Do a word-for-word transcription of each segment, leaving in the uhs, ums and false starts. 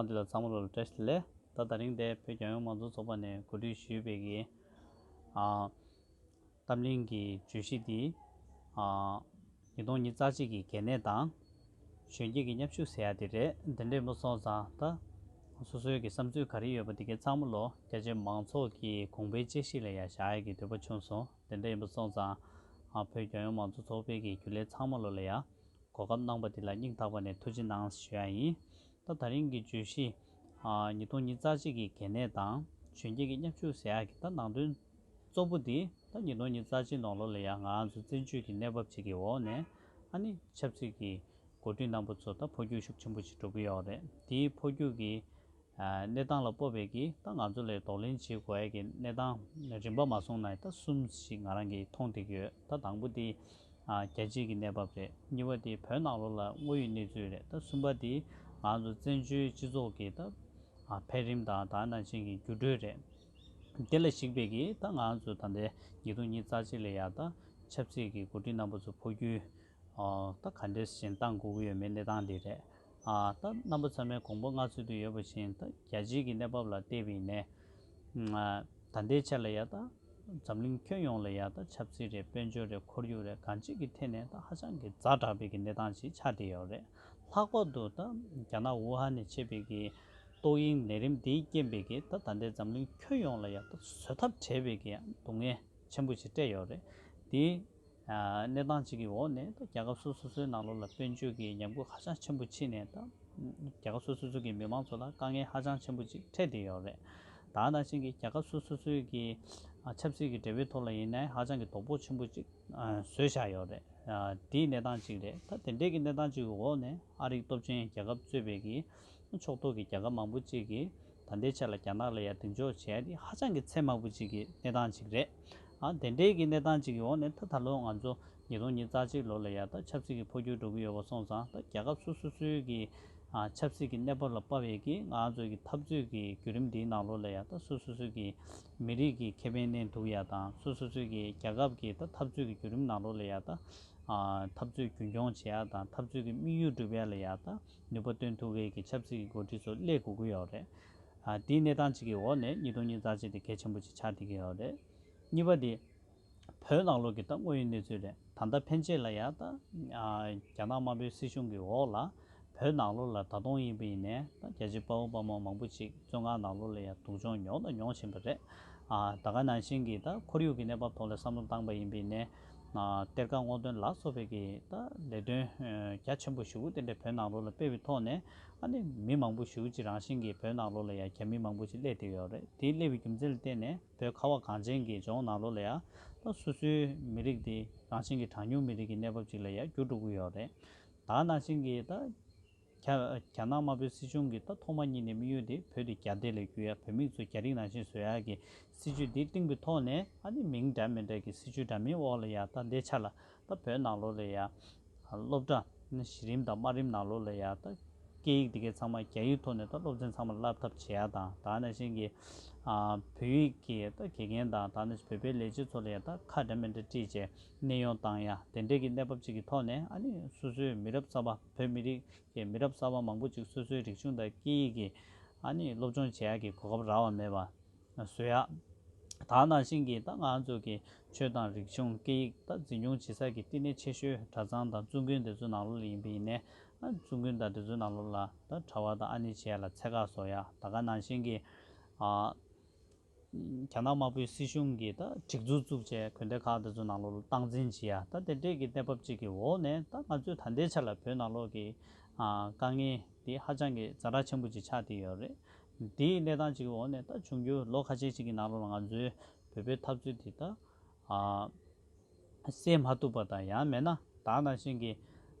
འདི་ལ་ཚང་མ་ལོ་ལ་བཀྲ་ཤིས་བདེ་ལེགས། ད་དེ་རིང་འདི་བོད་རྒྱལ་ཡོངས་མང་གཙོ་ཚོགས་པ་ནས་གོ་སྒྲིག་ཞུས་པའི་གི་ཨ་གཏམ་གླེང་གི་བརྗོད་གཞི་འདི་ཨ་ཉིས་སྟོང་ཉི་ཤུ་རྩ་གཅིག་གི་གལ་གནད་དང་གཞོན་སྐྱེས་ཀྱི་མཉམ་ཞུགས་ཟེར་ཡ་དེ་རེད། འདི་འདྲས་མ་སོང་ཙང་ད་སོ་སོའི་གི་བསམ་ཚུལ་ག་རེ་ཡོད་པ་དེ་གའི་ཚང་མ་ལོ་རྒྱ་ཆེ་མང་ཚོགས་ཀྱི་དགོངས་པའི་དཔྱད་གཞི་ལ་ཡ་བཞག་ཡ་གི་འདོད་པ་བྱུང་སོང་། དེ་འདྲ་ཡིན་པ་སོང་ཙང་ཨ་བོད་རྒྱལ་ཡོངས་མང་གཙོ་ཚོགས་པའི་གི་རྒྱུན་ལས་ཚང་མ་ལོ་ལ་ཡ་གོ་སྐབས་གནང་པ་འདི་ལ་སྙིང་ཐག་པ་ནས་ཐུགས་རྗེ་གནང་ཞུ་ཡ་ཡིན། ད་དེ་རིང་གི་བརྗོད་གཞི་ཨ་ཉིས་སྟོང་ཉི་ཤུ་རྩ་གཅིག་གི་གལ་གནད་དང་གཞོན་སྐྱེས་ཀྱི་མཉམ་ཞུགས་ཟེར་ཡ་གི་ད་ནང་དོན་གཙོ་བོ་འདི་ད་ཉིས་སྟོང་ཉི་ཤུ་རྩ་གཅིག་ནང་ལོ་ལ་ཡ་ང་རང་ཚོ་བཙན་བྱོལ་གྱི་གནས་བབ་ཅིག་གི་འོག་ནས་ཨ་ནི་ཆབ་སྲིད་ཀྱི་འགོ་ཁྲིད་རྣམ་པ་ཚོ་ད་འཕོ་འགྱུར་ཤུགས་ཆེན་པོ་ཞིག་འགྲོ་གི་ཡོད་རེད། དེའི་འཕོ་འགྱུར་གྱི་ཨ་གནས་སྟངས་ལ་དཔག་པའི་གི་ད་ང་ཚོ་ལ་གདོང་ལེན་བྱེད་དགོས་ཡ་གི་གནས་སྟངས་རིམ་པ་མ་སོང་ན་ད་གསུམ་ཞིག་ང་རང་གིས་མཐོང་བསྡད་ཀྱི་ཡོད། ད་དང་པོ་དེ་ཨ་རྒྱལ་སྤྱིའི་གི་གནས་བབ་རེད། གཉིས་པ་དེ་བོད་ནང་ལོགས་ལ་དངོས་ཡོད་གནས་ཚུལ་རེད། ད་གསུམ་པ་དེ་ང་ཚོ་བཙན་བྱོལ་སྤྱི་ཚོགས་ཀྱི་ད་ཨ་འཕེལ་རིམ་དང་ད་ནང་བཞིན་གྱི་འགྱུར་འགྲོས་རེད། དེ་ལ་གཞིགས་པའི་གི་ད་ང་ཚོ་ད་ལྟའི་ཉིས་སྟོང་ཉི་ཤུ་རྩ་གཅིག་ལ་ཡ་ད་ཆབ་སྲིད་ཀྱི་འགོ་ཁྲིད་རྣམ་པ་ཚོ་འཕོ་འགྱུར་ཨ་ད་ག་འདྲས་ཤིག་བཏང་དགོས་ཀྱི་ཡོད་མེད་གནས་སྟངས་དེ་རེད། ཨ་ད་རྣམ་པ་ཚང་མས་དགོངས་པ་མངའ་གསོལ་དུ་ཡོད་པ་བཞིན་ད་རྒྱལ་སྤྱིའི་གི་གནས་བབ་ལ་བལྟས་པ་ཡིན་ནའི་ཨ་ད་ལྟའི་ཆ་ལ་ཡ་ད་འཛམ་གླིང་ཁྱོན་ཡོངས་ལ་ཡ་ད་ཆབ་སྲིད་རེད། དཔལ་འབྱོར་རེད། ཁོར་ཡུག་རེད། གང་ཅིའི་གི་ཐད་ནས་ད་ཧ་ཅང་གི་ཛ་དྲག་པའི་གི་གནས་སྟངས་ཅིག་ཆགས་བསྡད་ཡོད་རེད། ལྷག་པར་དུ་ད་རྒྱ་ནག་ཝུ་ཧན་ནས་མཆེད་པའི་གི་ཏོག་དབྱིབས་ནད་རིམས་འདིའི་རྐྱེན་པས་ཀྱི་ད་ད་ལྟའི་འཛམ་གླིང་ཁྱོན་ཡོངས་ལ་ཡ་ད་བཟོད་ཐབས་བྲལ་བའི་གི་སྡུག་བསྔལ་ཆེན་པོ་ཞིག་སྤྲད་ཡོད་རེད། དེའི་ཨ་གནས་སྟངས་ཅིག་གི་འོག་ནས་ད་རྒྱལ་ཁབ་སོ་སོ་སོའི་ནང་ལོགས་ལ་དཔལ་འབྱོར་གྱི་ཉམས་རྒུད་ཧ་ཅང་ཆེན་པོ་ཕྱིན་ནས་ད་རྒྱལ་ཁབ་སོ་སོ་སོ་གི་མི་མང་ཚོ་ལ་དཀའ་ངལ་ཧ་ཅང་ཆེན་པོ་ཅིག་འཕྲད་བསྡད་ཡོད་རེད། ད་ག་ནང་བཞིན་གྱི་རྒྱལ་ཁབ་སོ་སོ་སོའི་གི་ཨ་ཆབ་སྲིད་ཀྱི་འབྲེལ་བའི་ཐོག་ལ་ཡིན་ནའི་ཧ་ཅང་གི་དོ་ཕོག་ཆེན་པོ་ཅིག་ཨ་བཟོས་བཞག་ཡོད་རེད། ཨ་དེའི་གནས་སྟངས་ཅིག་རེད། ད་དེ་འདྲའི་གི་གནས་སྟངས་ཅིག་གི་འོག་ནས་ཨ་རིའི་སྟོབས་ཆེན་རྒྱལ་ཁབ་གཙོས་པའི་གི་ཕྱོགས་གཏོགས་ཀྱི་རྒྱལ་ཁབ་མང་པོ་ཅིག་གིས་ད་ལྟའི་ཆ་ལ་རྒྱ་ནག་ལ་ཡ་གདེང་འཇོག་བྱས་ཏེ་ཧ་ཅང་གི་ཚད་དམའ་པོ་ཅིག་གི་གནས་སྟངས་ཅིག་རེད། ཨ་དེ་འདྲའི་གི་གནས་སྟངས་ཅིག་གི་འོག་ནས་ད་ད་ལོ་ང་ཚོ་ཉིས་སྟོང་ཉི་ཤུ་རྩ་གཅིག་ལོ་ལ་ཡ་ད་ཆབ་སྲིད་ཀྱི་འཕོ་འགྱུར་འགྲོ་གི་ཡོད་པ་སོང་ཙང་ད་རྒྱལ་ཁབ་སོ་སོ་སོའི་གི་ཨ་ཆབ་སྲིད་ཀྱི་གནས་བབ་ལ་དཔག་པའི་གི་ང་ཚོའི་གི་འཐབ་རྩོད་ཀྱི་བརྒྱུད་རིམ་འདིའི་ནང་ལོགས་ལ་ཡ་ད་སོ་སོ་སོའི་གི་མི་རིགས་ཀྱི་ཁེ་ཕན་གནས་ཐུབ་ཡ་དང་སོ་སོ་སོའི་གི་རྒྱལ་ཁབ་ཀྱི་ད་འཐབ་རྩོད་ཀྱི་བརྒྱུད་རིམ་ནང་ལོགས་ལ་ཡ་ད་ཨ་འཐབ་རྩོད་རྒྱུན་འཁྱོངས་བྱེད་ཡ་དང་འཐབ་རྩོད་ཀྱི་དམིགས་ཡུལ་འགྲུབ་ཡ་ལ་ཡ་ད་ནུས་པ་བཏོན་ཐུབ་མཁན་གྱི་ཆབ་སྲིད་ཀྱི་འགོ་ཁྲིད་ཚོ་སླེབས་དགོས་ཀྱི་ཡོད་རེད། ཨ་དེའི་གནས་སྟངས་ཅིག་གི་འོག་ནས་ཉིས་སྟོང་ཉི་ཤུ་རྩ་གཅིག་དེ་གལ་ཆེན་པོ་ཅིག་ཆགས་བསྡད་ཀྱི་ཡོད་རེད། གཉིས་པ་དེ་བོད་ནང་ལོགས་ཀྱི་ད་དངོས་ཡོད་གནས་ཚུལ་རེད། ད་ལྟ་ཕན་ཆད་ལ་ཡ་ད་ཨ་རྒྱ་ནག་དམར་པོའི་སྲིད་གཞུང་གི་འོག་ལ་བོད་ནང་ལོགས་ལ་ད་དུང་ཡིན་པ་ཡིན་ནའི་ད་རྒྱ་ཆེ་དཔའ་བོ་དཔའ་མོ་མང་པོ་ཅིག་བཙོན་ཁང་ནང་ལོགས་ལ་ཡ་སྡུག་སྦྱོང་མྱོང་དང་མྱོང་བཞིན་པ་རེད། ཨ་ད་ག་ནང་བཞིན་གྱི་ད་ཁོར་ཡུག་གི་གནས་བབ་ཐོག་ལ་བསམ་བློ་བཏང་པ་ཡིན་པ་ཡིན་ནའི་ཨ་གཏེར་ཁ་སྔོག་འདོན་ལ་སོགས་པའི་གི་ད་ལས་དོན་ཨ་རྒྱ་ཆེན་པོ་ཞེ་པོ་དེ་འདྲ་བོད་ནང་ལོགས་ལ་སྤེལ་བའི་ཐོག་ནས་ཨ་ནི་མི་མང་པོ་ཞེ་པོ་ཅིག་རང་བཞིན་གྱིས་བོད་ནང་ལོགས་ལ་ཡ་རྒྱ་མི་མང་པོ་ཅིག་སླེབས་བསྡད་ཡོད་རེད། དེ་སླེབས་པའི་རྒྱུ་མཚན་ལ་བརྟེན་ནས་བོད་ཁ་བ་གངས་ཅན་གྱི་ལྗོངས་ནང་ལོགས་ལ་ཡ་ད་སོ་སོའི་མི་རིགས་དེ་རང་བཞིན་གྱི་གྲངས་ཉུང་མི་རིགས་ཀྱི་གནས་བབ་ཅིག་ལ་ཡ་འགྱུར་འགྲོ་གི་ཡོད་རེད། ད་ག་ནང་བཞིན་གྱི་ད་རྒྱ་རྒྱ་ནག་དམར་པོའི་སྲིད་གཞུང་གིས་ད་ཐོག་མ་ཉིད་ནས་དམིགས་ཡུལ་དེ་བོད་དེ་རྒྱ་སྡེ་ལ་བསྒྱུར་ཡ། བོད་མི་ཚོ་རྒྱ་རིགས་ནང་བཞིན་བཟོ་ཡ་གི་སྲིད་ཇུས་འདི་བཏིང་པའི་ཐོག་ནས་ཨ་ནི་མིང་འདྲ་མི་འདྲ་གི་སྲིད་ཇུས་འདྲ་མིན་འོག་ལ་ཡ་ད་འདི་ཆ་ལ་ད་བོད་ནང་ལོགས་ལ་ཡ་སློབ་གྲྭ་གཞི་རིམ་དང་དམའ་རིམ་ནང་ལོགས་ལ་ཡ་ད་སྐད་ཡིག་འདི་གའི་ཚང་མ་རྒྱ་ཡིག་ཐོག་ནས་ད་སློབ་ཚན་ཚང་མ་བསླབ་ཐབས་བྱེད་ཡ་དང་། ད་ནང་བཞིན་གྱི་ཨ་བོད་ཡིག་གི་ད་དགེ་རྒན་དང་ད་ནང་བཞིན་བོད་པའི་ལས་བྱེད་ཚོ་ལ་ཡ་ད་ཁ་འདྲ་མི་འདྲ་དཀྲིས་བྱས་གནས་དབྱུང་བཏང་ཡ། དེ་འདྲའི་གི་གནས་བབ་ཅིག་གི་ཐོག་ནས་ཨ་ནི་སོ་སོའི་མི་རབས་གསར་པ་བོད་མི་རིགས་ཀྱི་མི་རབས་གསར་པ་མང་པོ་ཅིག་སོ་སོའི་རིག་གཞུང་དང་སྐད་ཡིག་གི་ཨ་ནི་སློབ་སྦྱོང་བྱེད་ཡག་གི་གོ་སྐབས་རག་པ་མེད་པ་བཟོ་ཡག་ད་ནང་བཞིན་གྱི་ད་ང་ཚོ་གི་ཆོས་དང་རིག་གཞུང་སྐད་ཡིག་ད་འཛིན་སྐྱོང་བྱེད་ས་གི་བསྟི་གནས་ཆེ་ཤོས་གྲྭ་ཚང་དང་བཙུན་དགོན་དེ་ཚོའི་ནང་ལོགས་ལ་ཡིན་པ་ཡིན་ནའི་ཨ་བཙུན་དགོན་དང་དེ་ཚོའི་ནང་ལོགས་ལ་ད་གྲྭ་པ་དང་ཨ་ནེ་བྱེད་ཡ་ལ་ཚད་བཀག་བཟོ་ཡ། ད་ག་ནང་བཞིན་གྱི་ཨ། རྒྱ་ནག་དམར་པོའི་སྲིད་གཞུང་གིས་ད་སྒྲིག་འཛུགས་བཙུགས་བྱས་དགོན་སྡེ་ཁག་དེ་ཚོ་ནང་ལོགས་ལ་སྟངས་འཛིན་བྱེད་ཡ། ད་དེ་འདྲས་ཀྱི་གནས་བབ་ཅིག་གི་འོག་ནས་ད་ང་ཚོས་ད་ལྟའི་ཆ་ལ་བོད་ནང་ལོགས་ཀྱི་ཨ་དཀའ་ངལ་དེ་ཧ་ཅང་གི་ཛ་དྲག་ཆེན་པོ་ཅིག་ཆགས་བསྡད་ཡོད་རེད། དེའི་གནས་སྟངས་ཅིག་གི་འོག་ནས་ད་འབྱུང་འགྱུར་ལོ་ཁ་ཤས་ཅིག་གི་ནང་ལོགས་ལ་ང་ཚོའི་བོད་པའི་འཐབ་རྩོད་དེ་ད་ཨ། སེལ་མ་ཐུབ་པ་དང་ཡང་མིན་ན་ད་ནང་བཞིན་གྱི་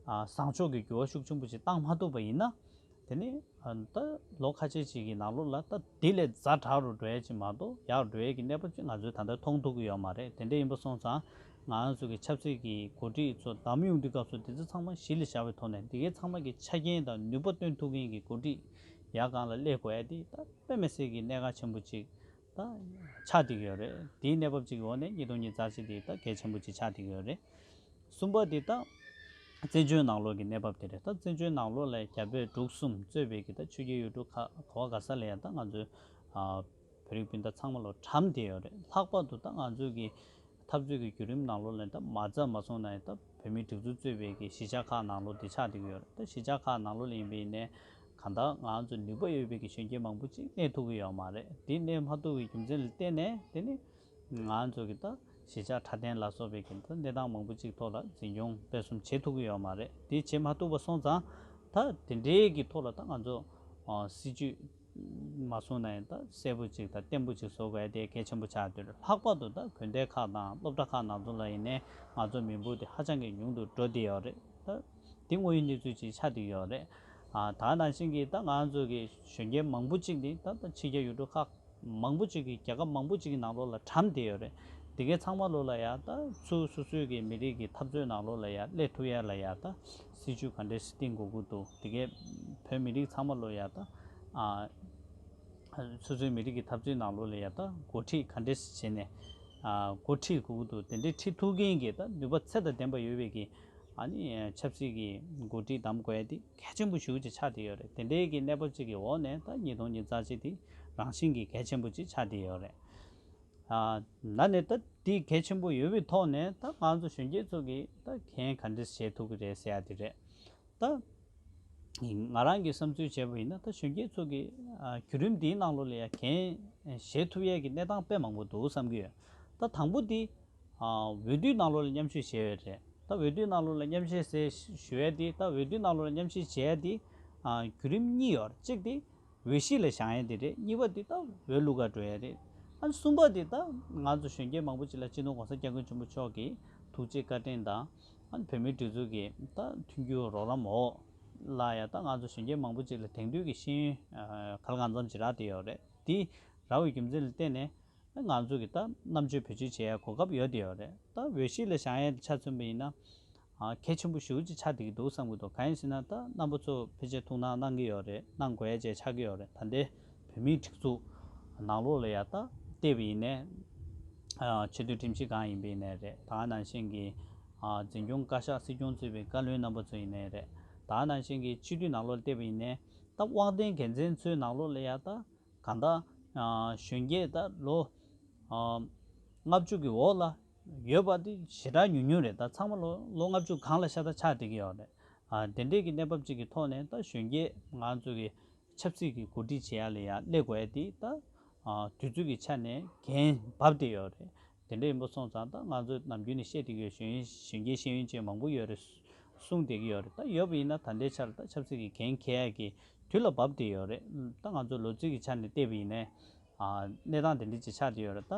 ཨ་བཟང་ཕྱོགས་ཀྱི་འགྱུར་བ་ཤུགས་ཆེན་པོ་ཞིག་བཏང་མ་ཐུབ་པ་ཡིན་ན། དེ་ནི་ཨ་ད་ལོ་ཁ་ཤས་ཤིག་གི་ནང་ལོགས་ལ་ད་དེ་ལས་ཛ་དྲག་རུ་འགྲོ་ཡ་ཅིག་མ་གཏོགས་ཡར་འགྲོ་ཡ་གི་གནས་བབ་ཅིག་ང་ཚོས་ད་ལྟ་མཐོང་ཐུབ་ཀྱི་ཡོད་མ་རེད། དེ་འདྲ་ཡིན་པ་སོང་ཙང་ང་རང་ཚོ་གི་ཆབ་སྲིད་ཀྱི་འགོ་ཁྲིད་ཚོ་བདམས་ཡོང་དུས་སྐབས་སུ་དེ་ཚོ་ཚང་མ་གཞི་ལ་བཞག་པའི་ཐོག་ནས་དེ་གའི་ཚང་མ་གི་ཆ་རྐྱེན་དང་ནུས་པ་བཏོན་ཐུབ་མཁན་གྱི་འགོ་ཁྲིད་ཡར་སྒང་ལ་སླེབས་དགོས་ཡ་དེ་ད་དཔེ་མི་སྲིད་ཀྱི་གནད་འགག་ཆེན་པོ་ཅིག་ད་ཆགས་བསྡད་ཀྱི་ཡོད་རེད། དེའི་གནས་བབ་ཅིག་གི་འོག་ནས་ཉིས་སྟོང་ཉི་ཤུ་རྩ་གཅིག་དེ་ད་གལ་ཆེན་པོ་ཅིག་ཆགས་བསྡད་ཀྱི་ཡོད་རེད། གསུམ་པ་དེ་ད་ བཙན་བྱོལ་ནང་ལོགས་ཀྱི་གནས་བབ་དེ་རེད། ད་བཙན་བྱོལ་ནང་ལོགས་ལ་རྒྱ་བོད་འབྲུག་གསུམ་གཙོས་པའི་གི་ད་ཆོས་རྒྱལ་ཡུལ་གྲུ་ཁག་ག་བ་ག་ས་ལ་ཡང་ད་ང་ཚོའི་ཨ་བོད་རིགས་སྤུན་ཟླ་ཚང་མ་ལོ་གྲམ་བསྡད་ཡོད་རེད། ལྷག་པར་དུ་ད་ང་ཚོའི་གི་འཐབ་རྩོད་ཀྱི་བརྒྱུད་རིམ་ནང་ལོགས་ལ་ད་མ་རྩ་མ་སོང་ན་ཡང་ད་བོད་མིའི་སྒྲིག་འཛུགས་གཙོས་པའི་གི་གཞིས་ཆགས་ཁག་ནང་ལོགས་འདི་ཆགས་བསྡད་ཀྱི་ཡོད་རེད། ད་གཞིས་ཆགས་ཁག་ནང་ལོགས་ལ་ཡིན་པ་ཡིན་ནའི་གང་ལྟར་ང་ཚོ་ནུས་པ་ཡོད་པའི་གི་གཞོན་སྐྱེས་མང་པོ་ཅིག་གནས་ཐུབ་ཀྱི་ཡོད་མ་རེད། འདི་གནས་མ་ཐུབ་པའི་རྒྱུ་མཚན་ལ་བརྟེན་ནས་དེ་ནི་ང་ཚོ་གི་ད་གཞིས་ཆགས་ཁྲ་ལྡན་ལ་སོགས་པའི་གི་ད་གནས་སྟངས་མང་པོ་ཅིག་ཐོག་ལ་འཛིན་སྐྱོང་སྤེལ་གསུམ་བྱེད་ཐུབ་ཀྱི་ཡོད་མ་རེད། དེ་བྱེད་མ་ཐུབ་པ་སོང་ཙང་ད་དེ་འདྲའི་གི་ཐོག་ལ་ད་ང་ཚོ་ཨ་སྲིད་ཇུས་མ་བཟུང་ན་ཡང་ད་གསལ་པོ་ཅིག་ད་བརྟན་པོ་ཅིག་བཟོ་དགོས་དེ་གལ་ཆེན་པོ་ཆགས་བསྡད་རེད། ལྷག་པར་དུ་ད་དགོན་སྡེ་ཁག་དང་སློབ་གྲྭ་ཁག་ནང་ཚོ་ལ་ཡིན་ནའི་ང་ཚོ་མི་འབོར་དེ་ཧ་ཅང་གི་ཉུང་དུ་འགྲོ་བསྡད་ཡོད་རེད། ད་དེ་དངོས་ཡོད་གནས་ཚུལ་ཅིག་ཆགས་བསྡད་ཡོད་རེད། ཨ་ད་ནང་བཞིན་གྱི་ད་ང་ཚོ་གི་གཞོན་སྐྱེས་མང་པོ་ཅིག་ནི་ད་ད་ཕྱི་རྒྱལ་ཡུལ་གྲུ་ཁག་མང་པོ་ཅིག་གི་རྒྱལ་ཁབ་མང་པོ་ཅིག་གི་ནང་ལོགས་ལ་གྲམ་བསྡད་ཡོད་རེད། དེ་གའི་ཚང་མ་ལོགས་ལ་ཡ་ད་ཚུར་སོ་སོའི་གི་མི་རིགས་ཀྱི་འཐབ་རྩོད་ནང་ལོགས་ལ་ཡ་སླེབས་ཐུབ་ཡ་ལ་ཡ་ད་སྲིད་ཇུས་ག་འདྲས་སེ་བཏིང་དགོས་ཀྱི་འདུག་དེ་གའི་བོད་མི་རིགས་ཚང་མ་ལོགས་ཡ་ད་ཨ་སོ་སོའི་མི་རིགས་ཀྱི་འཐབ་རྩོད་ནང་ལོགས་ལ་ཡ་ད་འགོ་ཁྲིད་ག་འདྲས་སེ་བྱས་ནས་ཨ་འགོ་ཁྲིད་དགོས་ཀྱི་འདུག་དེ་འདྲའི་ཁྲིད་ཐུབ་མཁན་གྱི་ད་ནུས་པ་ཚད་དང་ལྡན་པ་ཡོད་པའི་གི་ཨ་ནི་ཆབ་སྲིད་ཀྱི་འགོ་ཁྲིད་བདམས་དགོས་ཡ་དེ་གལ་ཆེན་པོ་ཞེ་པོ་ཅིག་ཆགས་བསྡད་ཡོད་རེད། དེ་འདྲའི་གི་གནས་བབ་ཅིག་གི་འོག་ནས་ད་ཉིས་སྟོང་ཉི་ཤུ་རྩ་གཅིག་དེ་རང་བཞིན་གྱིས་གལ་ཆེན་པོ་ཅིག་ཆགས་བསྡད་ཡོད་རེད། ཨ་ན་ནས་ད་དེ་གལ་ཆེན་པོ་ཡོད་པའི་ཐོག་ནས་ད་ང་ཚོ་གཞོན་སྐྱེས་ཚོ་གིས་ད་འགན་ག་འདྲས་བཞེས་ཐུབ་ཀྱི་རེད་ཟེར་ཡ་དེ་རེད། ད་ང་རང་གི་བསམ་ཚུལ་བྱས་པ་ཡིན་ན་ད་གཞོན་སྐྱེས་ཚོ་གིས་ཨ་བརྒྱུད་རིམ་འདིའི་ནང་ལོགས་ལ་ཡ་འགན་བཞེས་ཐུབ་ཡས་ཀྱི་གནས་སྟངས་དཔེ་མང་པོ་འདུག་བསམ་གྱི་ཡོད། ད་དང་པོ་འདི་ཨ་འོས་བསྡུའི་ནང་ལོགས་ལ་མཉམ་ཞུགས་བྱས་ཡོད་རེད། ད་འོས་བསྡུའི་ནང་ལོགས་ལ་མཉམ་ཞུགས་ཟེར་ཞུ་ཡས་འདི་ད་འོས་བསྡུའི་ནང་ལོགས་ལ་མཉམ་ཞུགས་བྱས་ཡས་འདི་ཨ་བརྒྱུད་རིམ་གཉིས་ཡོད་རེད། གཅིག་འདི་འོས་གཞི་ལ་བཞེངས་ཡས་དེ་རེད། གཉིས་པ་དེ་ད་འོས་བླུག་ག་འགྲོ་ཡས་རེད། ཨ་ནི་གསུམ་པ་དེ་ད་ང་ཚོ་གཞོན་སྐྱེས་མང་པོ་ཅིག་ལ་སྤྱི་ནོར་༸གོང་ས་༸སྐྱབས་མགོན་ཆེན་པོ་མཆོག་གིས་ཐུགས་རྗེ་བཀའ་དྲིན་དང་ཨ་ནི་བོད་མིའི་སྒྲིག་འཛུགས་ཀྱི་ད་མཐུན་འགྱུར་རོགས་རམ་འོག་ལ་ཡ་ད་ང་ཚོ་གཞོན་སྐྱེས་མང་པོ་ཅིག་ལ་དེང་དུས་ཀྱི་ཤེས་ཡོན་ཨ་གང་ལ་གང་འཚམ་ཅིག་རག་བསྡད་ཡོད་རེད། དེ་རག་པའི་རྒྱུ་མཚན་ལ་བརྟེན་ནས་ང་ཚོ་གི་ད་རྣམ་དཔྱོད་བེད་སྤྱོད་བྱེད་ཡ་གོ་སྐབས་ཡོད་བསྡད་ཡོད་རེད། ད་འོས་གཞི་ལ་བཞེངས་ཡ་ཆ་མཚོན་པ་ཡིན་ན། ཨ་གལ་ཆེན་པོ་ཞེ་པོ་ཅིག་ཆགས་བསྡད་ཀྱི་འདུག་བསམ་གྱི་འདུག་གང་ཡིན་ཟེར་ན་ད་རྣམ་པ་ཚོ་ཕལ་ཆེར་ཐུགས་སྣང་གནང་གི་ཡོད་རེད། གནང་དགོས་ཡ་ཅིག་ཆགས་ཀྱི་ཡོད་རེད། ད་ལྟའི་བོད་མིའི་སྒྲིག་འཛུགས་ནང་ལོགས་ལ་ཡ་ད་བལྟས་པ་ཡིན་ནའི་ཨ་ཆེས་མཐོའི་ཁྲིམས་ཞིབ་ཁང་ཡིན་པ་ཡིན་ནའི་རེད། ད་ག་ནང་བཞིན་གྱི་ཨ་འཛིན་སྐྱོང་བཀའ་ཤག་སྲིད་སྐྱོང་གཙོས་པའི་བཀའ་བློན་རྣམ་པ་ཚོ་ཡིན་ནའི་རེད། ད་ག་ནང་བཞིན་གྱི་སྤྱི་འཐུས་ནང་ལོགས་ལ་བལྟས་པ་ཡིན་ནའི་ད་དབང་ལྡན་འགན་འཛིན་ཚོའི་ནང་ལོགས་ལ་ཡ་ད་གང་ལྟར་ཨ་གཞོན་སྐྱེས་ད་ལོ་ཨ་ལྔ་བཅུ་གི་འོག་ལ་ཡོད་པ་དེ་ཞེ་དྲག་ཉུང་ཉུང་རེད། ད་ཚང་མ་ལོ་ལོ་ལྔ་བཅུ་སྒང་ལ་ཤ་སྟག་ཆགས་བསྡད་ཀྱི་ཡོད་རེད། ཨ་དེ་འདྲས་ཀྱི་གནས་བབ་ཅིག་གི་ཐོག་ནས་ད་གཞོན་སྐྱེས་ང་ཚོ་གི་ཆབ་སྲིད་ཀྱི་འགོ་ཁྲིད་བྱེད་ཡ་ལ་ཡ་སླེབས་དགོས་ཡ་དེ་ད་ཨ་དུས་ཚོད་ཀྱི་ཆ་ནས་འགན་བབས་བསྡད་ཡོད་རེད། དེ་འདྲ་ཡིན་པ་སོང་ཙང་ད་ང་ཚོས་ནམ་རྒྱུན་ནས་བཤད་བསྡད་ཀྱི་ཡོད། གཞོན་གཞོན་སྐྱེས་ཤེས་ཡོན་ཅན་མང་པོ་ཡོད་རེད། གསུངས་བསྡད་ཀྱི་ཡོད་རེད། ད་ཡོད་པ་ཡིན་ན་ད་ལྟའི་ཆར་ད་ཆབ་སྲིད་ཀྱི་འགན་འཁྱེར་ཡག་གི་དུས་ལ་བབས་བསྡད་ཡོད་རེད། ད་ང་ཚོ་ལོ་རྒྱུས་ཀྱི་ཆ་ནས་བལྟས་པ་ཡིན་ནའི་ཨ་གནས་སྟངས་དེ་འདྲ་ཅིག་ཆགས་བསྡད་ཡོད་རེད། ད་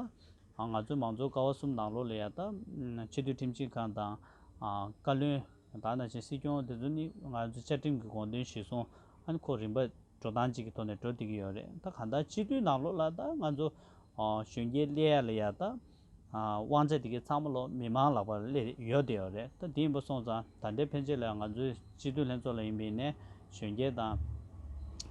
ཨ་ང་ཚོའི་མང་གཙོའི་ཀ་བ་གསུམ་ནང་ལོགས་ལ་ཡ་ད་ཨ་སྤྱི་འཐུས་ཁྲིམས་ཞིབ་ཁང་དང་ཨ་བཀའ་བློན་ད་ནང་བཞིན་སྲིད་སྐྱོང་དེ་ཚོ་ནི་ང་ཚོའི་བཅའ་ཁྲིམས་ཀྱི་དགོངས་དོན་གཞིར་བཟུང་ཨ་ནི་ཁོ་རིམ་པ་འགྲོ་སྟངས་གཅིག་གི་ཐོག་ནས་འགྲོ་བསྡད་ཀྱི་ཡོད་རེད། ད་གང་ལྟར་སྤྱི་འཐུས་ནང་ལོགས་ལ་ད་ང་ཚོ་ཨ་གཞོན་སྐྱེས་སླེབས་ཡ་ལ་ཡ་ད་ཨ་དབང་ཆ་དེ་གའི་ཚང་མ་ལོ་མི་མང་ལག་པར་སླེབས་ཡོད་བསྡད་ཡོད་རེད། ད་དེ་ཡིན་པ་སོང་ཙང་ད་ལྟའི་ཕན་ཆད་ལ་ང་ཚོའི་སྤྱི་འཐུས་ལྷན་ཚོགས་ལ་ཡིན་པ་ཡིན་ནའི་གཞོན་སྐྱེས་དང་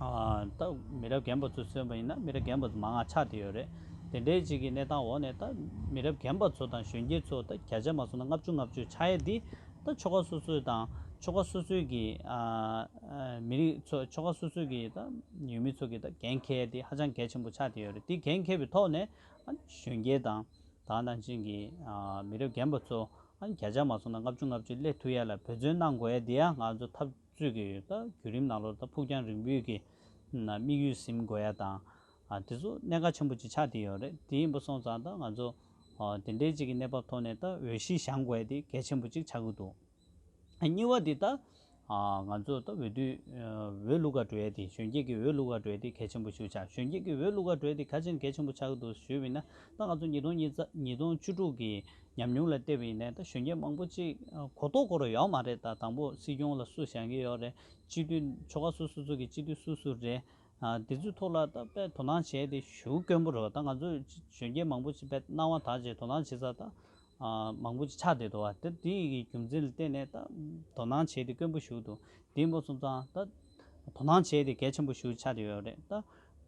ཨ་ད་མི་རབས་རྒན་པ་ཚོ་མཚོན་པ་ཡིན་ན་མི་རབས་རྒན་པ་ཚོ་མང་ང་ཆགས་བསྡད་ཡོད་རེད། དེ་འདྲའི་ཅིག་གི་གནས་སྟངས་འོག་ནས་ད་མི་རབས་རྒན་པ་ཚོ་དང་གཞོན་སྐྱེས་ཚོ་ད་བརྒྱ་ཆ་མ་སོང་ན་ལྔ་བཅུ་ལྔ་བཅུ་ཆགས་ཡས་འདི་ད་ཆོལ་ཁ་སོ་སོའི་དང་ཆོལ་ཁ་སོ་སོའི་གི་ཨ་ཨ་མི་རིགས་ཚོ་ཆོལ་ཁ་སོ་སོའི་གི་ད་ཡུལ་མི་ཚོ་གི་ད་འགན་འཁྱེར་ཡས་འདི་ཧ་ཅང་གལ་ཆེན་པོ་ཆགས་བསྡད་ཡོད་རེད། འདི་འགན་འཁྱེར་བའི་ཐོག་ནས་ཨ་གཞོན་སྐྱེས་དང་ད་ནང་བཞིན་གི་ཨ་མི་རབས་རྒན་པ་ཚོ་ཨ་བརྒྱ་ཆ་མ་སོང་ན་ལྔ་བཅུ་ལྔ་བཅུ་སླེབས་ཐུབ་ཡས་ལ་འབད་བརྩོན་གནང་དགོས་ཡས་འདི་ཡང་ང་ཚོ་འཐབ་རྩོད་ཀྱི་ད་བརྒྱུད་རིམ་ནང་ལོགས་ད་ཕུགས་རྒྱང་རིང་པོའི་གི་དམིགས་ཡུལ་ཟིན་དགོས་ཡ་དང་། ཨ་དེ་ཚོ་གནད་འགག་ཆེན་པོ་ཅིག་ཆགས་བསྡད་ཡོད་རེད། དེ་ཡིན་པ་སོང་ཙང་ད་ང་ཚོ་ཨ་དེ་འདྲའི་ཅིག་གི་གནས་བབ་ཐོག་ནས་ད་འོས་གཞི་བཞེངས་དགོས་ཡ་དེ་གལ་ཆེན་པོ་ཅིག་ཆགས་ཀྱི་འདུག་ཨ་གཉིས་པ་དེ་ད་ཨ་ང་ཚོ་ད་འོས་བསྡུ་ཨ་འོས་བླུག་ག་འགྲོ་ཡ་དེ་གཞོན་སྐྱེས་ཀྱི་འོས་བླུག་ག་འགྲོ་ཡ་དེ་གལ་ཆེན་པོ་ཞིག་ཆགས། གཞོན་སྐྱེས་ཀྱི་འོས་བླུག་ག་འགྲོ་ཡ་དེ་ག་ཅིག་གལ་ཆེན་པོ་ཆགས་ཀྱི་འདུག་ཞུས་པ་ཡིན་ན་ད་ང་ཚོ་ཉིས་སྟོང་ཉིས་རྩ་ཉིས་སྟོང་བཅུ་དྲུག་གི་ཉམས་མྱོང་ལ་བལྟས་པ་ཡིན་ན་ད་གཞོན་སྐྱེས་མང་པོ་ཅིག་ཨ་གོ་རྟོགས་སྐོར་ཡོད་མ་རེད། ད་དང་པོ་སྲིད་སྐྱོང་ལ་སུ་བཞེངས་ཀྱི་ཡོད་རེད། སྤྱི་འཐུས་ཆོལ་ཁ་སོ་སོ་སོ་གི་སྤྱི་འཐུས་སུ་སུ་རེད། ཨ་དེ་ཚོའི་ཐོག་ལ་ད་དཔེ་དོ་སྣང་བྱས་ཏེ་ཞེ་དྲག་དཀོན་པོ་རེད་བ། ད་ང་ཚོ་གཞོན་སྐྱེས་མང་པོ་ཞིག་དཔེ་སྣང་བ་དག་བྱས་དོ་སྣང་བྱེད་ས་ད་ཨ་མང་པོ་ཞིག་ཆགས་བསྡད་འདུག་བ། ད་དེ་ཡི་རྒྱུ་མཚན་ལ་བརྟེན་ནས་ད་དོ་སྣང་བྱས་ཏེ་དཀོན་པོ་ཞེ་དྲག་འདུག་དེ་ཡིན་པ་སོང་ཙང་ད་དོ་སྣང་བྱས་ཏེ་གལ་ཆེན་པོ་ཞེ་དྲག་ཆགས་བསྡད་ཡོད་རེད། ད་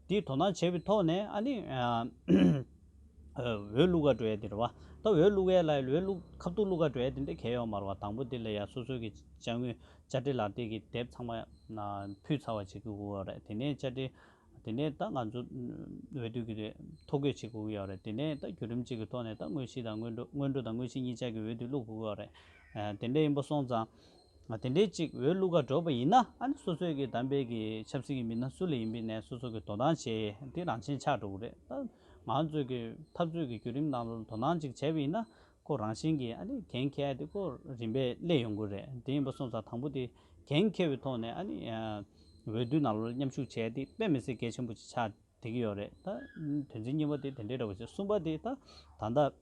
དེ་དོ་སྣང་བྱས་པའི་ཐོག་ནས་ཨ་ནི་ཨ་ འོས་བླུག་ག་འགྲོ་ཡ་དེ་རེད་བ། ད་འོས་བླུག་ཡ་ལ་འོས་བླུག་ཁ་ཐུག་བླུག་ག་འགྲོ་ཡ་དེ་འདྲ་གལ་ཡོད་མ་རེད་བ། དང་པོ་དེ་ལ་ཡ་སོ་སོ་གི་དཔྱ་དངུལ་དཔྱ་ཁྲལ་ལག་དེབ་ཀྱི་དེབ་ཚང་མ་ཕུལ་ཚར་བ་བྱེད་དགོས་ཀྱི་ཡོད་རེད། དེ་ནས་དཔྱ་ཁྲལ། དེ་ནས་ད་ང་ཚོ་འོས་བསྡུ་གི་ཐོ་འགོད་བྱེད་དགོས་ཀྱི་ཡོད་རེད། དེ་ནས་ད་བརྒྱུད་རིམ་གཅིག་གི་ཐོག་ནས་ད་དངོས་གཞི་དང་སྔོན་འགྲོ་སྔོན་འགྲོ་དང་དངོས་གཞི་གཉིས་ཆ་གི་འོས་བསྡུ་བླུག་དགོས་ཀྱི་ཡོད་རེད། ཨ། དེ་འདྲ་ཡིན་པ་སོང་ཙང་། ཨ། དེ་འདྲའི་གཅིག་འོས་བླུག་ག་འགྲོ་བ་ཡིན་ན། ཨ་ནི་སོ་སོའི་གི་བདམས་པའི་གི་ཆབ་སྲིད་ཀྱི་མི་སྣ་སུ་ལ་ཡིན་པའི་ནས་སོ་སོ་གི་དོ་སྣང་བྱེད་དེ་རང་བཞིན་ཆགས་འགྲོ་གི་རེད། ད་ང་ཚོའི་གི་འཐབ་རྩོད་ཀྱི་བརྒྱུད་རིམ་ནང་ལ་དོ་སྣང་གཅིག་བྱས་པ་ཡིན་ན། ཁོ་རང་བཞིན་གྱིས་ཨ་ནི་འགན་འཁྱེར་ཡ་དེ་ཁོ་རིམ་པས་སླེབས་ཡོང་གི་རེད། དེ་ཡིན་པ་སོང་ཙང་དང་པོ་དེ་འགན་འཁྱེར་བའི་ཐོག་ནས། ཨ་ནི་འོས་བསྡུ་ནང་ལོགས་མཉམ་ཞུགས་བྱས་ཏེ་དཔེ་མི་སྲིད་གལ་ཆེན་པོ་ཅིག་ཆགས་བསྡད་ཀྱི་ཡོད་རེད། ད་དོན་ཚན་གཉིས་པ་དེ་དེ་འདྲའི་འདྲ་བོ་ཞིག་གསུམ་པ་དེ་ད་ད་ལྟ་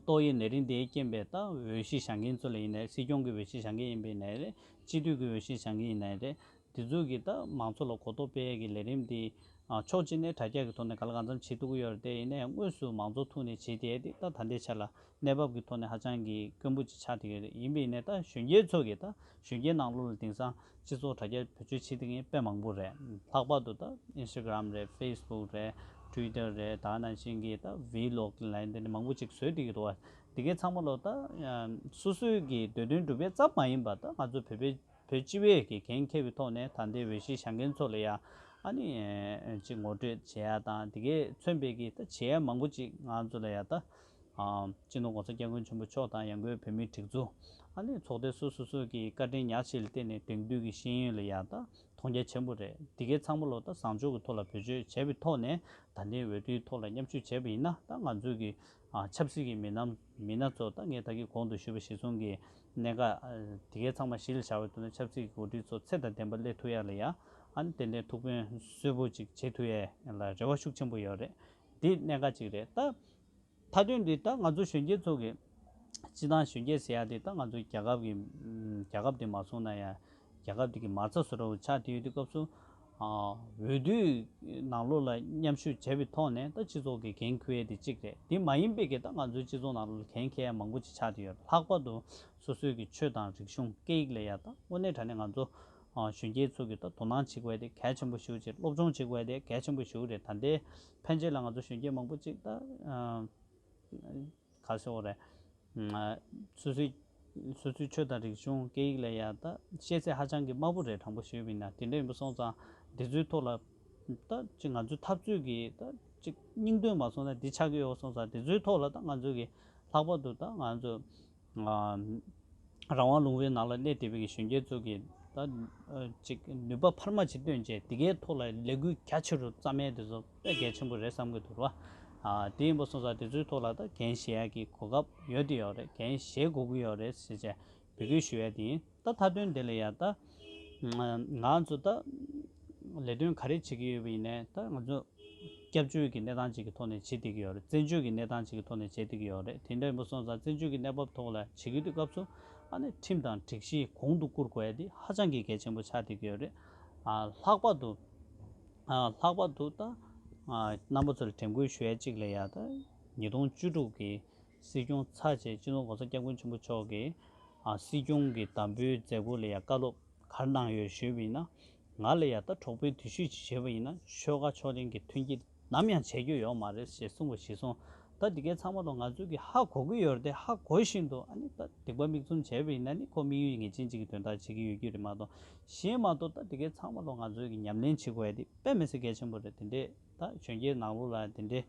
ཏོག་དབྱིབས་ནད་རིམས་དེའི་རྐྱེན་པས་ད་འོས་གཞི་བཞེངས་མཁན་ཚོ་ལ་ཡིན་ནའི། སྲིད་སྐྱོང་གི་འོས་གཞི་བཞེངས་མཁན་ཡིན་པ་ཡིན་ནའི་རེད། སྤྱི་འཐུས་ཀྱི་འོས་གཞི་བཞེངས་མཁན་ཡིན་ནའི་རེད། དེ་ཚོ་གིས་ད་མང་ཚོགས་ལ་གོ་རྟོགས་སྤེལ་ཡས་ཀྱི་ལས་རིམ་འདི། ཨ། ཕྱོགས་གཅིག་ནས་དྲ་རྒྱ་གི་ཐོག་ནས་ག་ལ་གང་འཚམ་བྱེད་ཐུབ་ཀྱི་ཡོད་རེད། དེ་ཡིན་ནའི་དངོས་སུ་མང་ཚོགས་ཐུག་ནས་བྱེད་བསྡད་དེ་ད་ད་ལྟའི་ཆ་ལ་གནས་བབ་ཀྱི་ཐོག་ནས་ཧ་ཅང་གི་དཀོན་པོ་ཅིག་ཆགས་བསྡད་ཀྱི་རེད། ཡིན་པ་ཡིན་ནའི་ད་གཞོན་སྐྱེས་ཚོ་གིས་ད་གཞོན་སྐྱེས་ནང་ལོགས་ལ་དེང་སང་སྤྱི་ཚོགས་དྲ་རྒྱ་བེད་སྤྱོད་བྱེད་བསྡད་མཁན་དཔེ་མང་པོ་རེད། ལྷག་པར་དུ་ད་Instagram་རེད། Facebook་རེད། Twitter་རེད། ད་ནང་བཞིན་གྱི་ད་Vlog་ལ་འདི་འདྲ་མང་པོ་ཅིག་བཟོས་བསྡད་ཀྱི་འདུག་བ། དེ་གའི་ཚང་མ་ལོ་ད་སོ་སོའི་གི་འདོད་དོན་སྒྲུབ་པའི་རྩ་མ་ཡིན་པ། ད་ང་ཚོ་བོད་པའི་བོད་སྤྱི་པའི་གི་འགན་འཁྱེར་བའི་ཐོག་ནས་ད་ལྟའི་འོས་གཞི་བཞེངས་མཁན་ཚོ་ལ་ཡ་ཨ་ནི་ཅིག་ངོ་སྤྲོད་བྱེད་ཡ་དང་། དེ་གའི་མཚོན་པའི་གི་ད་བྱེད་ཡ་མང་པོ་ཅིག་ང་ཚོ་ལ་ཡ་ད་ཨ་སྤྱི་ནོར་༸གོང་ས་༸སྐྱབས་མགོན་ཆེན་པོ་མཆོག་དང་ཡང་སྒོས་བོད་མིའི་སྒྲིག་འཛུགས། ཨ་ནི་ཚོགས་སྡེ་སོ་སོ་སོ་གི་བཀའ་དྲིན་ཉག་གཅིག་ལ་བརྟེན་ནས་དེང་དུས་ཀྱི་ཤེས་ཡོན་ལ་ཡ་ད་མཐོང་རྒྱ་ཆེན་པོ་རེད། དེ་གའི་ཚང་མ་ལོ་ད་བཟང་ཕྱོགས་ཀྱི་ཐོག་ལ་བེད་སྤྱོད་བྱས་པའི་ཐོག་ནས་ད་ལྟའི་འོས་བསྡུའི་ཐོག་ལ་མཉམ་ཞུགས་བྱས་པ་ཡིན་ན། ད་ང་ཚོའི་གི་ཨ་ཆབ་སྲིད་ཀྱི་མི་སྣ་མི་སྣ་ཚོ་ད་ངས་ད་གིན་གོང་དུ་ཞུས་པ་གཞིར་བཟུང་གི་གནད་འགག་ཨ་དེ་གའི་ཚང་མ་གཞི་ལ་བཞག་པའི་ཐོག་ནས་ཆབ་སྲིད་ཀྱི་འགོ་ཁྲིད་ཚོ་ཚད་དང་ལྡན་པ་སླེབས་ཐུབ་ཡ་ལ་ཡ། ཨ་ནི་ཏན་ཏན་ཐུགས་ཕན་གསོས་པོ་ཅིག་བྱེད་ཐུབ་ཡ་ལ་རེ་བ་ཤུགས་ཆེན་པོ་ཡོད་རེད། འདི་གནད་འགག་ཅིག་རེད། ད་མཐའ་དོན་འདི་ད་ང་ཚོ་གཞོན་སྐྱེས་ཚོ་གི་སྤྱི་བཏང་གཞོན་སྐྱེས་ཟེར་ཡ་དེ་ད་ང་ཚོ་རྒྱལ་ཁབ་ཀྱི་རྒྱལ་ཁབ་དེ་མ་སོང་ན་ཡང་རྒྱལ་ཁབ་དེ་གི་མ་རྩ་བཟོ་འདྲ་བོ་ཆགས་བསྡད་ཡོད་དུས་སྐབས་སུ། ཨ་འོས་བསྡུའི་ནང་ལོགས་ལ་མཉམ་ཞུགས་བྱས་པའི་ཐོག་ནས་ད་སྤྱི་ཚོགས་ཀྱི་འགན་འཁུར་ཡས་དེ་གཅིག་རེད། དེ་མ་ཡིན་པའི་གི་ད་ང་ཚོའི་སྤྱི་ཚོགས་ནང་ལོགས་ལ་འགན་འཁྱེར་ཡས་མང་པོ་ཅིག་ཆགས་བསྡད་ཡོད། ལྷག་པར་དུ་སོ་སོའི་གི་ཆོས་དང་རིག་གཞུང་སྐད་ཡིག་ལ་ཡ་ད་དངོས་གནས་དྲང་གནས་ང་ཚོ་ཨ་གཞོན་སྐྱེས་ཚོ་གི་ད་དོ་སྣང་བྱེད་དགོས་ཡས་དེ་གལ་ཆེན་པོ་ཞེ་པོ་ཅིག་སློབ་སྦྱོང་བྱེད་དགོས་ཡས་དེ་གལ་ཆེན་པོ་ཞེ་པོ་རེད། ད་ལྟའི་ཕན་ཆད་ལ་ང་ཚོ་གཞོན་སྐྱེས་མང་པོ་ཅིག་ད་ཨ་ག་ཟེར་བ་རེད། ཨ་སོ་སོའི་སོ་སོའི་ཆོས་དང་རིག་གཞུང་སྐད་ཡིག་ལ་ཡ་ད་ཤེས་ཚད་ཧ་ཅང་གི་དམའ་པོ་རེད། དྲང་པོ་ཞུས་པ་ཡིན་ན། དེ་འདྲ་ཡིན་པ་སོང་ཙང་དེ་ཚོའི་ཐོག་ལ་ད་ཅིག་ང་ཚོའི་འཐབ་རྩོད་ཀྱི་ད་ཅིག་སྙིང་དོན་མ་སོང་ན་འདི་ཆགས་ཀྱི་ཡོད་པ་སོང་ཙང་། དེ་ཚོའི་ཐོག་ལ་ད་ང་ཚོ་གི་ལྷག་པར་དུ་ད་ང་ཚོ་ཨ་རང་དབང་ལུང་པའི་ནང་ལ་གནས་བསྡད་པའི་གི་གཞོན་སྐྱེས་ཚོ་གིས་ད་ཨ་ཅིག་ནུས་པ་འཕར་མ་ཅིག་བཏོན་བྱས་དེ་གའི་ཐོག་ལ་ལས་འགུལ་རྒྱ་ཆེ་རུ་བརྩམ་ཡས་དེ་ཚོ་དཔེ་གལ་ཆེན་པོ་རེད་བསམ་གྱི་འདུག་ར། ཨ་དེ་ཡིན་པ་སོང་ཙང་དེ་ཚོའི་ཐོག་ལ་ད་འགན་བཞེས་ཡས་ཀྱི་གོ་སྐབས་ཡོད་དེ་ཡོད་རེད། འགན་བཞེས་དགོས་ཀྱི་ཡོད་རེད་ཟེར་བྱས་འབོད་སྐུལ་ཞུ་ཡས་དེ་ཡིན། ད་མཐའ་དོན་དེ་ལ་ཡ་ད་ང་ཚོ་ད་ལས་དོན་ག་རེ་བྱེད་ཀྱི་ཡོད་པ་ཡིན་ནའི་ད་ང་ཚོ་སྐྱབས་བཅོལ་གྱི་གནས་སྟངས་ཅིག་གི་ཐོག་ནས་བྱེད་བསྡད་ཀྱི་ཡོད་རེད། བཙན་བྱོལ་གྱི་གནས་སྟངས་ཅིག་གི་ཐོག་ནས་བྱེད་བསྡད་ཀྱི་ཡོད་རེད། དེ་འདྲ་ཡིན་པ་སོང་ཙང་བཙན་བྱོལ་གྱི་གནས་བབ་ཐོག་ལ་བྱེད་ཀྱི་དུས་སྐབས་སུ་ཨ་ནི་ཁྲིམས་དང་སྒྲིག་གཞི་གོང་དུ་བཀུར་དགོས་ཡ་དེ་ཧ་ཅང་གི་གལ་ཆེན་པོ་ཆགས་བསྡད་ཀྱི་ཡོད་རེད། ཨ་ལྷག་པར་དུ་ཨ་ལྷག་པར་དུ་ད་ཨ་རྣམ་པ་ཚོ་ལ་དྲན་སྐུལ་ཞུ་ཡ་གཅིག་ལ་ཡ་ད་ཉིས་སྟོང་བཅུ་དྲུག་གི་སྲིད་སྐྱོང་ཚར་རྗེས་སྤྱི་ནོར་༸གོང་ས་༸སྐྱབས་མགོན་ཆེན་པོ་མཆོག་གིས་ཨ་སྲིད་སྐྱོང་གི་བདམས་པའི་མཛད་སྒོ་ལ་ཡ་བཀའ་སློབ་ག་རེ་གནང་ཡོད་ཞུས་པ་ཡིན་ན། ང་ལ་ཡ་ད་གྲོགས་པོའི་དུས་ཚོད་ཅིག་བྱས་པ་ཡིན་ན་ཆོལ་ཁ་ཕྱོགས་གླེང་གི་མཐུན་རྐྱེན་ནམ་ཡང་བྱེད་རྒྱུ་ཡོད་མ་རེད་ཞེས་གསུངས་པ་གཞིར་བཟུང་། ད་འདི་གའི་ཚང་མ་ལོ་ང་ཚོས་ཀྱི་ཧ་གོ་གི་ཡོད་རེད་དེ། ཧ་གོ་བཞིན་དུ་ཨ་ནི་ད་སྡིག་པ་མིག་བཙུམ་བྱས་པ་ཡིན་ན་ནི་ཁོ་དམིགས་ཡུལ་ངེས་ཅན་ཅིག་གི་དོན་དག་བྱེད་ཀྱི་ཡོད་རྒྱུ་རེད་མ་གཏོགས། གཞན་མ་གཏོགས་ད་འདི་གའི་ཚང་མ་ལོ་ང་ཚོས་ཀྱི་ཉམས་ལེན་བྱེད་དགོས་ཡ་དེ་དཔེ་མི་སྲིད་གལ་ཆེན་པོ་རེད། དེ་འདྲས་ད་གཞོན་སྐྱེས་ནང་ལོགས་ལ་དེ་འདྲས་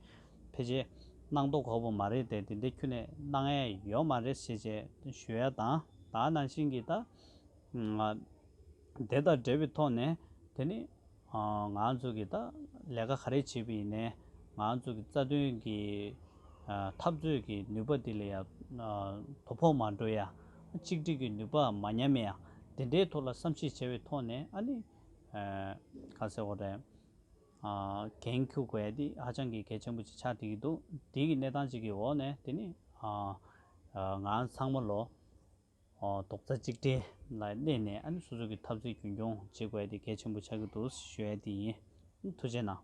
ཕལ་ཆེར་གནང་མདོག་ཁ་པོ་མ་རེད་དེ། དེ་འདྲས་ཁྱོན་ནས་གནང་ཡ་ཡོད་མ་རེད་ཞེས་བྱས་ཞུ་ཡ་དང་། ད་ནང་བཞིན་གྱི་ད་ང་དེ་དང་འབྲེལ་བའི་ཐོག་ནས་དེ་ནི་ང་ཚོ་གི་ད་ལས་ཀ་ག་རེ་བྱེད་པ་ཡིན་ནའི་ང་ཚོ་གི་རྩ་དོན་གྱི་འཐབ་རྩོད་ཀྱི་ནུས་པ་འདི་ལ་ཡ་དོ་ཕོག་མ་འགྲོ་ཡ། གཅིག་སྒྲིལ་གྱི་ནུས་པ་མ་ཉམས་ཡ། དེ་འདྲའི་ཐོག་ལ་བསམ་གཞིག་བྱས་པའི་ཐོག་ནས་ཨ་ནི་ག་ཟེར་དགོས་རེད། འགན་འཁུར་དགོས་ཡ་འདི་ཧ་ཅང་གི་གལ་ཆེན་པོ་ཅིག་ཆགས་བསྡད་ཀྱི་འདུག་དེ་གི་གནས་སྟངས་ཅིག་གི་འོག་ནས་དེ་ནི་ང་ཚང་མ་ལོ་རྡོག་རྩ་གཅིག་སྒྲིལ་ལ་གནས་ནས་ཨ་ནི་སོ་སོ་གི་འཐབ་རྩོད་རྒྱུན་སྐྱོང་བྱེད་དགོས་ཡ་དེ་གལ་ཆེན་པོ་ཆགས་ཀྱི་འདུག་ཞུ་ཡ་དེ་ཡིན། ཐུགས་རྗེ་གནང་།